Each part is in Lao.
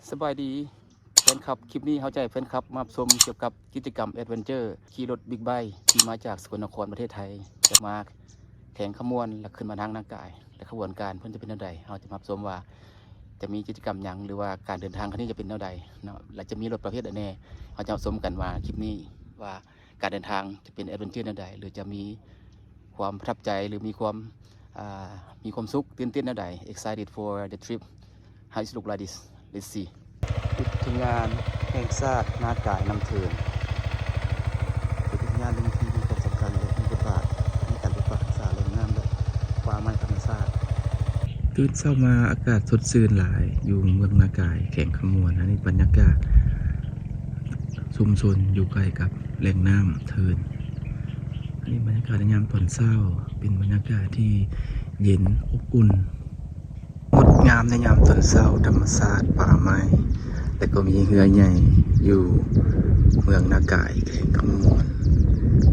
ສະບາຍດີແຟນຄລັບ, ຄລິບນີ້ເຮົາຈະໃຫ້ແຟນຄລັບມາຮັບຊົມກ່ຽວກັບກິດຈະກຳແອດເວັນເຈີ ຂີ່ລົດບິກໄບທີ່ມາຈາກສະກົນນະຄອນ ປະເທດໄທ ຈະມາແຂວງຄຳມ່ວນ ແລະ ຂຶ້ນມາທາງນາກາຍ ແລະ ຂະບວນການເພິ່ນຈະເປັນແນວໃດ. ເຮົາຈະມາຮັບຊົມວ່າຈະມີກິດຈະກຳຫຍັງ ຫຼືວ່າການເດີນທາງຄັ້ງນີ້ຈະເປັນແນວໃດເນາະ ແລະ ຈະມີລົດປະເພດໃດແດ່. ເຮົາຈະມາຮັບຊົມກັນວ່າຄລິບນີ້ວ່າການເດີນທາງຈະເປັນແອດເວັນເຈີແນວໃດ ຫຼື ຈະມີ ຄວາມປະທັບໃຈ ຫຼື ມີຄວາມ ອ່າ ມີຄວາມສຸກ ຕື່ນເຕັ້ນແນວໃດ. Excited for the trip. How it look like this? Let's see. ອຸທະຍານແຫ່ງຊາດນາກາຍນ້ຳເທີນ ເປັນອຸທະຍານໜຶ່ງທີ່ມີຄວາມສຳຄັນ ແລະ ມີບົດບາດໃນການປົກປັກຮັກສາແຫຼ່ງນ້ຳ ແລະ ປ່າໄມ້ທຳມະຊາດ. ຕື່ນເຊົ້າມາອາກາດສົດຊື່ນຫຼາຍ ຢູ່ເມືອງນາກາຍ ແຂວງຄຳມ່ວນ. ອັນນີ້ບັນຍາກາດຊຸມຊົນຢູ່ໃກ້ກັບແຫຼ່ງນ້ຳເທີນ. ອັນນີ້ບັນຍາກາດໃນຍາມຕອນເຊົ້າ ເປັນບັນຍາກາດທີ່ເຢັນອົບອຸ່ນ ງົດງາມໃນຍາມຕອນເຊົ້າ, ທຳມະຊາດ, ປ່າໄມ້ ແລະ ກໍມີເຮືອໃຫຍ່ຢູ່ເມືອງນາກາຍ ແຂວງຄຳມ່ວນ.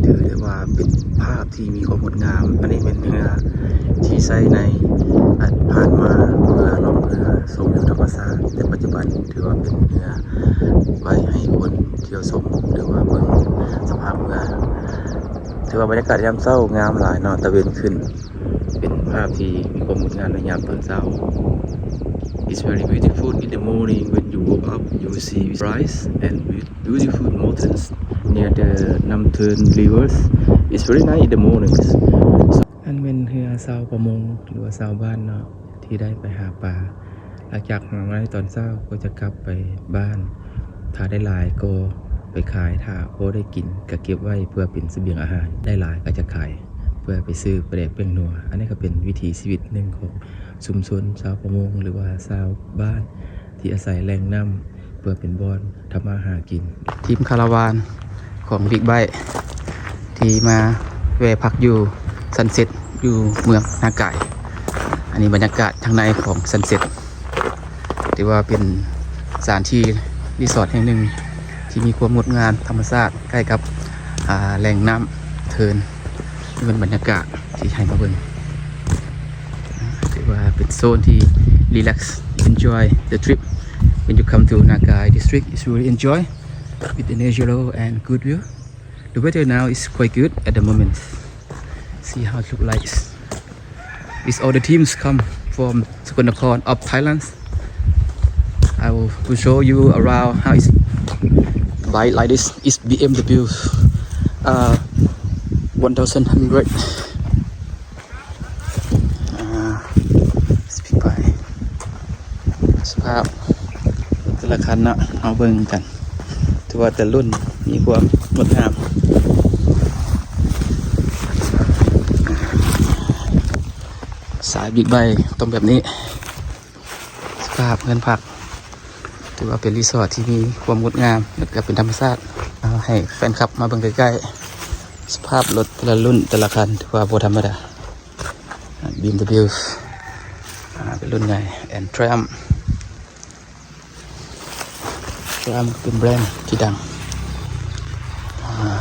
ຖືໄດ້ວ່າເປັນພາບທີ່ມີຄວາມງົດງາມ. ອັນນີ້ແມ່ນເຮືອທີ່ໃຊ້ໃນ ອາ ຜ່ານມາ ເພື່ອລ່ອງເຮືອຊົມວິວທຳມະຊາດ, ແຕ່ປັດຈຸບັນຖືວ່າເປັນເຮືອໄວ້ໃຫ້ຄົນທ່ຽວຊົມ ຫຼືວ່າເບິ່ງສະພາບເຮືອ. ຖືວ່າບັນຍາກາດຍາມເຊົ້າງາມຫຼາຍເນາະ, ຕາເວັນຂຶ້ນ ເປັນພາບທີ່ມີຄວາມງົດງາມໃນຍາມຕອນເຊົ້າ. It's very beautiful in the morning. When you woke up, you will see rise and beautiful mountains near the Namtheun rivers. It's very nice in the mornings. ອັນແມ່ນເຮືອຊາວປະມົງ ຫຼືວ່າຊາວບ້ານເນາະ ທີ່ໄດ້ໄປຫາປາ. ຫຼັງຈາກຫາມາໃນຕອນເຊົ້າກໍຈະກັບໄປບ້ານ, ຖ້າໄດ້ຫຼາຍກໍໄປຂາຍ, ຖ້າບໍ່ໄດ້ກິນກໍເກັບໄວ້ເພື່ອເປັນສະບຽງອາຫານ, ໄດ້ຫຼາຍກໍຈະຂາຍເພື່ອໄປຊື້ປາແດກແປ້ງນົວ. ອັນນີ້ກໍເປັນວິຖີຊີວິດໜຶ່ງຂອງຊຸມຊົນຊາວປະມົງ ຫຼືວ່າຊາວບ້ານທີ່ອາໄສແຫຼ່ງນ້ຳ ເພື່ອເປັນບ່ອນທຳມາຫາກິນ. ທີມຄາລາວານຂອງບິກໄບທີ່ມາແວ່ພັກຢູ່ຊັນເຊັດ ຢູ່ເມືອງນາກາຍ. ອັນນີ້ບັນຍາກາດທາງໃນຂອງຊັນເຊັດ ຖືວ່າເປັນສະຖານທີ່ຣີສອດແຫ່ງໜຶ່ງທີ່ມີຄວາມງົດງາມທຳມະຊາດ ໃກ້ກັບ ອາ ແຫຼ່ງນ້ຳເທີນ. ນີ້ເປັນບັນຍາກາດທີ່ໃຫ້ມາເບິ່ງ ຖືວ່າເປັນໂຊນທີ່ relax, enjoy the trip. When you come to Nakai district, it's really enjoy with the natural and good view. The weather now is quite good at the moment. See how it look like. It's all the teams come from Sakunnakon of Thailand. I will, will show you around how it's like, like this. It's B M W, uh, one thousand hundred. ອ່າ ສະພາບແຕ່ລະຄັນເນາະ ເຮົາເບິ່ງກັນ. ຖືວ່າແຕ່ລຸ້ນມີຄວາມງົດງາມ. ສາຍບິກໄບຕ້ອງແບບນີ້. ສະພາບເຮືອນພັກ ຖືວ່າເປັນຣີສອດທີ່ມີຄວາມງົດງາມ ແລະ ກໍເປັນທຳມະຊາດ. ເອົາໃຫ້ແຟນຄລັບມາເບິ່ງໃກ້ໆ ສະພາບລົດແຕ່ລະລຸ້ນແຕ່ລະຄັນ ຖືວ່າບໍ່ທຳມະດາ. ບີເອັມດັບເບິນຢູ ອ່າ ເປັນລຸ້ນໃຫຍ່ ແອນ Triumph. Triumph ເປັນແບຣນທີ່ດັງ ອ່າ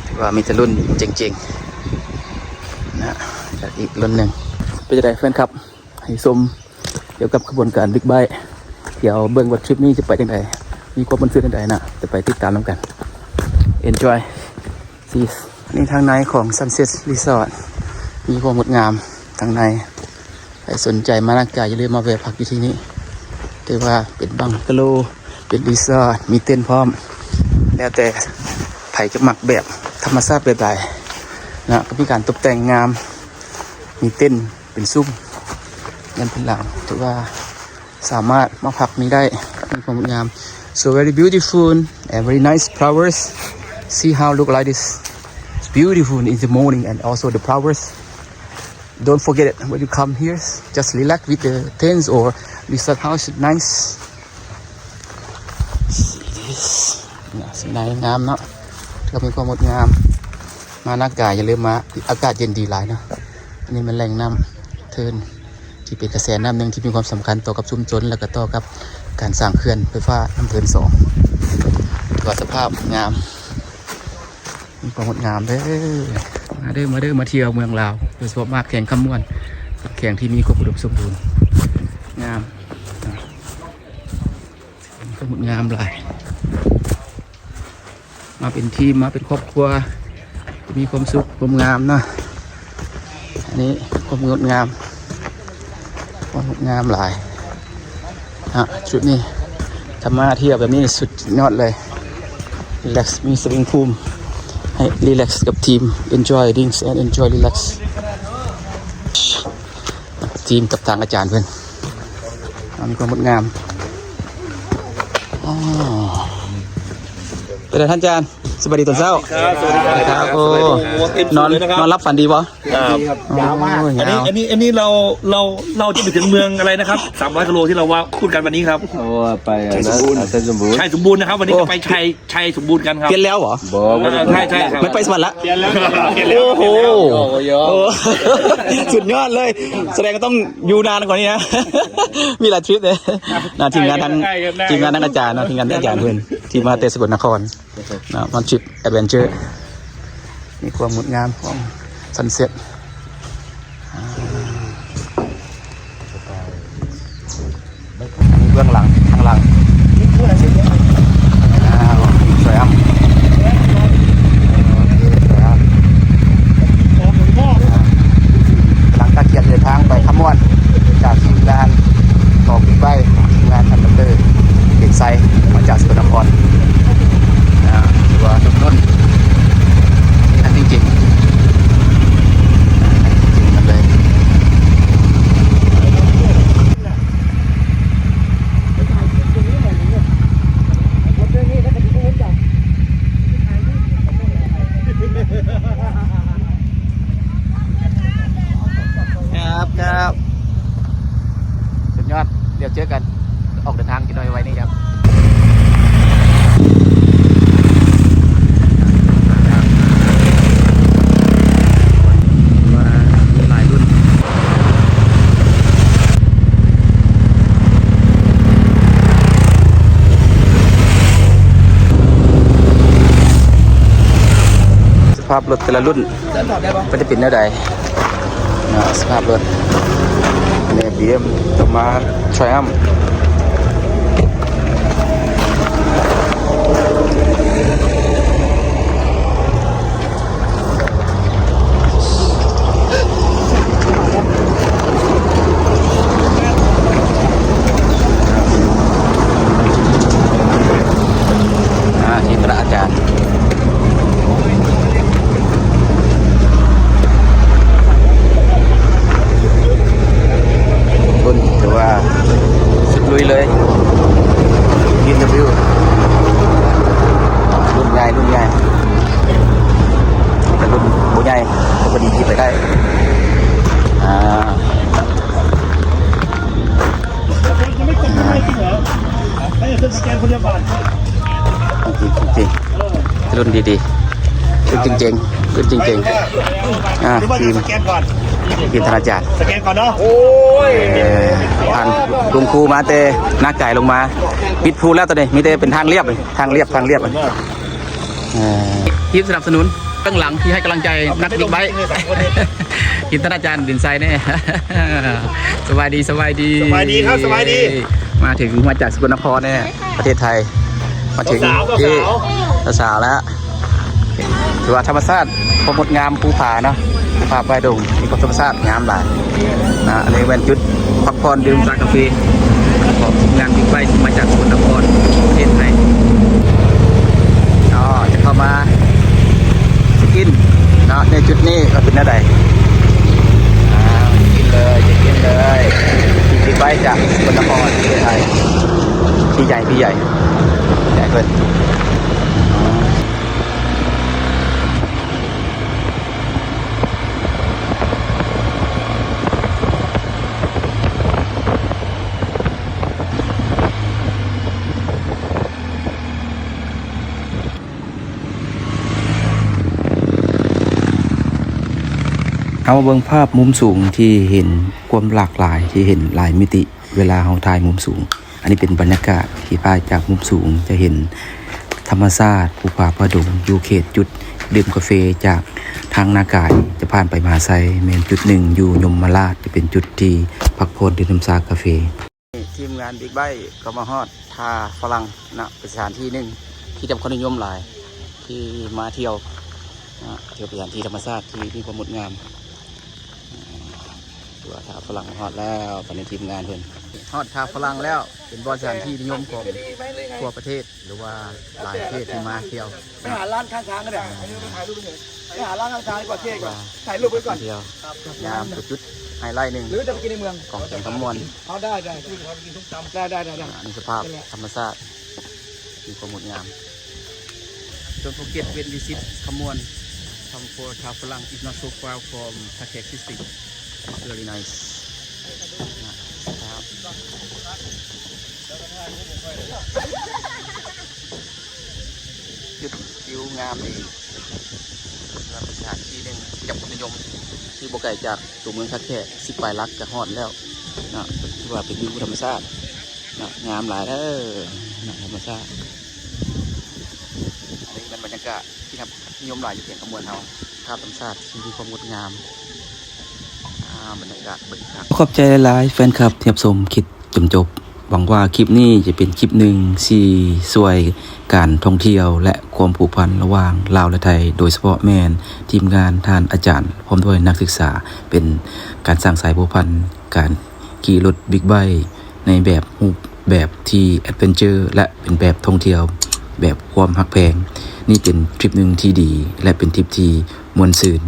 ຖືວ່າມີແຕ່ລຸ້ນເກັ່ງໆນະ. ແລະ ອີກລຸ້ນໜຶ່ງ ເປັນຈັ່ງໃດແຟນຄລັບ ໃຫ້ຊົມກ່ຽວກັບຂະບວນການບິກໄບ ດຽວເບິ່ງວ່າທຣິບນີ້ຈະໄປຈັ່ງໃດ ມີຄວາມມ່ວນຊື່ນຈັ່ງໃດນະ ຈະໄປຕິດຕາມນຳກັນ. Enjoy. ນີ້ທາງໃນຂອງ Sunset Resort ມີຄວາມງົດງາມທາງໃນ. ໃຜສົນໃຈມານາກາ ຢ່າລືມມາແວ່ພັກຢູ່ທີ່ນີ້. ຖືວ່າເປັນບັງກະໂລ ເປັນຣີສອດ ມີເຕັນພ້ອມ ແລ້ວແຕ່ໃຜຈະມັກແບບທຳມະຊາດແບບໃດນະ. ກໍມີການຕົບແຕ່ງງາມ ມີເຕັນເປັນຊຸມ ແມ່ນເປັນຫຼັງ. ຖືວ່າ ສາມາດມາພັກນີ້ໄດ້ ມີຄວາມງົດງາມ. So very beautiful and very nice flowers. See how look like this. It's beautiful in the morning and also the flowers. Don't forget it when you come here. Just relax with the tents or resort house. Nice. See this. ສະໄໝງາມເນາະ ກໍມີຄວາມງົດງາມ. ມານາກາ ຢ່າລືມມາ ອາກາດເຢັນດີຫຼາຍເນາະ. ອັນນີ້ແມ່ນແຫຼ່ງນ້ຳເທີນ ທີ່ເປັນກະແສນ້ຳໜຶ່ງທີ່ມີຄວາມສຳຄັນຕໍ່ກັບຊຸມຊົນ ແລະ ກໍຕໍ່ກັບການສ້າງເຂື່ອນໄຟຟ້ານ້ຳເທີນສອງ. ຖືວ່າສະພາບງາມ ມີຄວາມງົດງາມເດີ. ມາເດີ ມາເດີ ມາທ່ຽວເມືອງລາວ ໂດຍສະເພາະມາແຂວງຄຳມ່ວນ ແຂວງທີ່ມີຄວາມອຸດົມສົມບູນ ງາມ. ງົດງາມຫຼາຍ ມາເປັນທີມ ມາເປັນຄອບຄົວ ຈະມີຄວາມສຸກ ຄວາມງາມເນາະ. ອັນນີ້ຄວາມງົດງາມ ຄວາມງົດງາມຫຼາຍ ຮະ ຈຸດນີ້ ຖ້າມາທ່ຽວແບບນີ້ສຸດຍອດເລີຍ. ຣີແລັກ ມີສະວິງພູມ ໃຫ້ຣີແລັກກັບທີມ enjoy drinks and enjoy relax ທີມກັບທາງອາຈານເພິ່ນ ມີຄວາມງົດງາມ. ອໍ ເປັນໃດທ່ານອາຈານ? ສະບາຍດີຕອນເຊົ້າ. ສະບາຍດີຄັບ ສະບາຍດີຄັບ. ໂອ້ ສະບາຍດີ ນອນ ເຕັມສູບເລີຍນະຄັບ ນອນຫຼັບຝັນດີບໍ່? ຄັບ ໂອ້ຍ ອັນນີ້ ຍາວ ອັນນີ້ ອັນນີ້ເຮົາ ເຮົາ ເຮົາຈະໄປເຖິງເມືອງອະໄລນະຄັບ ສາມຮ້ອຍກິໂລທີ່ເຮົາວ່າພູດກັນວັນນີ້ຄັບ? ໂອ້ ໄປອັນນັ້ນ ໄຊສົມບູນ ໄຊສົມບູນນະຄັບ ວັນນີ້ ໂອ້ ຈະໄປໄຊ ໄຊສົມບູນກັນຄັບ. ປ່ຽນແລ້ວເຫວ? ບໍ່ ບໍ່ໄດ້ ເອີ ໃຊ່ ໃຊ່ຄັບ ໄປສະຫວັນລະ ປ່ຽນແລ້ວ ປ່ຽນແລ້ວ. ໂອ້ໂຫ ໂອ້ ສຸດຍອດເລີຍ ສະແດງວ່າຕ້ອງຢູ່ນານກວ່ານີ້ນະ ມີຫຼາຍທຣິບເດ້ນະ. ທີມງານທັງ ໃກ້ໆ ທີມງານທັງອາຈານເນາະ ທີມງານທັງອາຈານເພິ່ນ ທີ່ມາແຕ່ສະກົນນະຄອນ ເນາະ ມັນທຣິບແອັດເວັນເຈີ ມີຄວາມງົດງາມຂອງຊັນເຊັດ ອ່າ ເບື້ອງຫຼັງ ທາງຫຼັງ ອ້າວ ສວຍງາມ ສວຍງາມ. ກຳລັງກະກຽມເດີນທາງໄປຄຳມ່ວນ ຈາກທີມງານ ຕໍ່ໄປ ທີມງານທ່ານດອກເຕີ ເປັນໄຊ ມາຈາກສະກົນນະຄອນ ອ່າ ຖືວ່າໜຸ່ມໜົນ ນີ້ນັກຈິງໆ ນັກຈິງໆ ນຳເລີຍ. ຄັບ ຄັບ ສຸດຍອດ ດຽວເຈີກັນ ອອກເດີນທາງຈັກໜ້ອຍໄວໆນີ້ຄັບ. ມາຫຼາຍລຸ້ນ ສະພາບລົດແຕ່ລະລຸ້ນ ມັນຈະເປັນແນວໃດເນາະ ສະພາບລົດ ອັນນີ້ ບີເອັມ ຕໍ່ມາ ໄທຣອັມ. ອ່າ ທີມຄະນະອາຈານ ເບິ່ງ ຖືວ່າສຸດລຸຍເລີຍ ບີເອັມດັບເບິນຢູ ລຸ້ນໃຫຍ່ ລຸ້ນໃຫຍ່ ແຕ່ລຸ້ນບໍ່ໃຫຍ່ ກໍພໍດີກິນໄປໄດ້ ອ່າ. ລຸ້ນດີໆ ລຸ້ນເກັ່ງໆ ລຸ້ນເກັ່ງໆ ອ່າ ທີມ ທີມທ່ານອາຈານ ສະແກນກ່ອນເນາະ. ໂອ້ຍ ເອີ ທ່ານລຸງຄູມາແຕ່ນາກາຍລົງມາ ປິດພູແລ້ວຕອນນີ້ ມີແຕ່ເປັນທາງລຽບ ທາງລຽບ ທາງລຽບ. ເອີ ທີມສະໜັບສະໜູນເບື້ອງຫຼັງທີ່ໃຫ້ກຳລັງໃຈນັກບິກໄບ ທີມທ່ານອາຈານເດັ່ນໄຊແນ່. ສະບາຍດີ ສະບາຍດີ ສະບາຍດີຄັບ ສະບາຍດີ. ມາເຖິງ ມາຈາກສະກົນນະຄອນແນ່ ປະເທດໄທ ມາເຖິງ ສາວໆ ທີ່ ສາວໆ ແລ້ວ ຖືວ່າທຳມະຊາດ ຄວາມງົດງາມພູຜາເນາະ ພູຜາປ່າດົງ ມີຄວາມທຳມະຊາດງາມຫຼາຍນະ. ອັນນີ້ແມ່ນຈຸດພັກຜ່ອນດື່ມຊາກາເຟ ຂອງທີມງານບິກໄບ ມາຈາກສະກົນນະຄອນ ປະເທດໄທເນາະ. ຈະເຂົ້າມາເຊັກອິນເນາະ ໃນຈຸດນີ້ວ່າເປັນແນວໃດ. ອ່າ ເຊັກອິນເລີຍ ເຊັກອິນເລີຍ ຂີ່ບິກໄບຈາກສະກົນນະຄອນ ປະເທດໄທ ພີ່ໃຫຍ່ ພີ່ໃຫຍ່ ໃຫຍ່ເພິ່ນ. ເຮົາມາເບິ່ງພາບມຸມສູງທີ່ເຫັນຄວາມຫຼາກຫຼາຍ ທີ່ເຫັນຫຼາຍມິຕິ ເວລາເຮົາຖ່າຍມຸມສູງ. ອັນນີ້ເປັນບັນຍາກາດທີ່ຖ່າຍຈາກມຸມສູງ ຈະເຫັນທຳມະຊາດ ພູຜາປ່າດົງ ຢູ່ເຂດຈຸດດື່ມກາເຟຈາກທາງນາກາຍ ຈະຜ່ານໄປມະຫາໄຊ ແມ່ນຈຸດໜຶ່ງ ຢູ່ຍົມມະລາດ ຈະເປັນຈຸດທີ່ພັກຜ່ອນດື່ມນ້ຳຊາກາເຟ. ທີມງານບິກໄບກໍມາຮອດທ່າຝຣັ່ງເນາະ ເປັນສະຖານທີ່ໜຶ່ງທີ່ໄດ້ຮັບຄວາມນິຍົມຫຼາຍ ທີ່ມາທ່ຽວເນາະ ທ່ຽວສະຖານທີ່ທຳມະຊາດທີ່ມີຄວາມງົດງາມ. ອາ ຕົວທ່າຝຣັ່ງຮອດແລ້ວ ຕອນນີ້ທີມງານເພິ່ນຮອດທ່າຝຣັ່ງແລ້ວ ເປັນບ່ອນສະຖານທີ່ນິຍົມຂອງທົ່ວປະເທດ ຫຼືວ່າຫຼາຍປະເທດທີ່ມາທ່ຽວ. ໄປຫາຮ້ານຂ້າງທາງກໍໄດ້ ໄປຫາຮ້ານຂ້າງທາງດີກວ່າ ເທ່ກວ່າ ຖ່າຍຮູບໄວ້ກ່ອນ ທ່ຽວງາມ ເປັນຈຸດໄຮໄລໜຶ່ງ ຫຼືຈະໄປກິນໃນເມືອງ ຂອງແຂວງຄຳມ່ວນ. ເອົາ ໄດ້ ໄດ້ ໄດ້ ໄດ້ ໄດ້ ອາ ອັນນີ້ສະພາບທຳມະຊາດ ມີຄວາມງົດງາມ. Don't forget when visit Khamuon, come for Tha Phalang. It's not so far from Tha Khaek District. It's very nice. ນະ ສະພາບ ຈຸດວິວງາມດີ ສຳລັບສະຖານທີ່ໜຶ່ງທີ່ໄດ້ຮັບຄວາມນິຍົມ ທີ່ບໍ່ໄກຈາກຕົວເມືອງທ່າແຂກ ສິບປາຍຫຼັກກໍຮອດແລ້ວເນາະ. ຖືວ່າເປັນວິວທຳມະຊາດເນາະ ງາມຫຼາຍເດີເນາະ ທຳມະຊາດ. ອັນນີ້ແມ່ນບັນຍາກາດທີ່ຮັບ ນິຍົມຫຼາຍຢູ່ແຂວງຄຳມ່ວນເຮົາ ພາບທຳມະຊາດທີ່ມີຄວາມງົດງາມ. ອາ ບັນຍາກາດເບິ່ງຄັກ. ຂອບໃຈຫຼາຍໆ ແຟນຄລັບທີ່ຮັບຊົມຄລິບຈົນຈົບ. ຫວັງວ່າຄລິບນີ້ຈະເປັນຄລິບໜຶ່ງທີ່ຊ່ວຍການທ່ອງທ່ຽວ ແລະ ຄວາມຜູກພັນລະຫວ່າງລາວ ແລະ ໄທ, ໂດຍສະເພາະແມ່ນທີມງານທ່ານອາຈານ ພ້ອມດ້ວຍນັກສຶກສາ, ເປັນການສ້າງສາຍພົວພັນການຂີ່ລົດບິກໄບ ໃນແບບຮູບແບບທີ່ແອັດເວັນເຈີ ແລະ ເປັນແບບທ່ອງທ່ຽວແບບຄວາມຮັກແພງ. ນີ້ເປັນທຣິບໜຶ່ງທີ່ດີ ແລະ ເປັນທຣິບທີ່ມ່ວນຊື່ນ.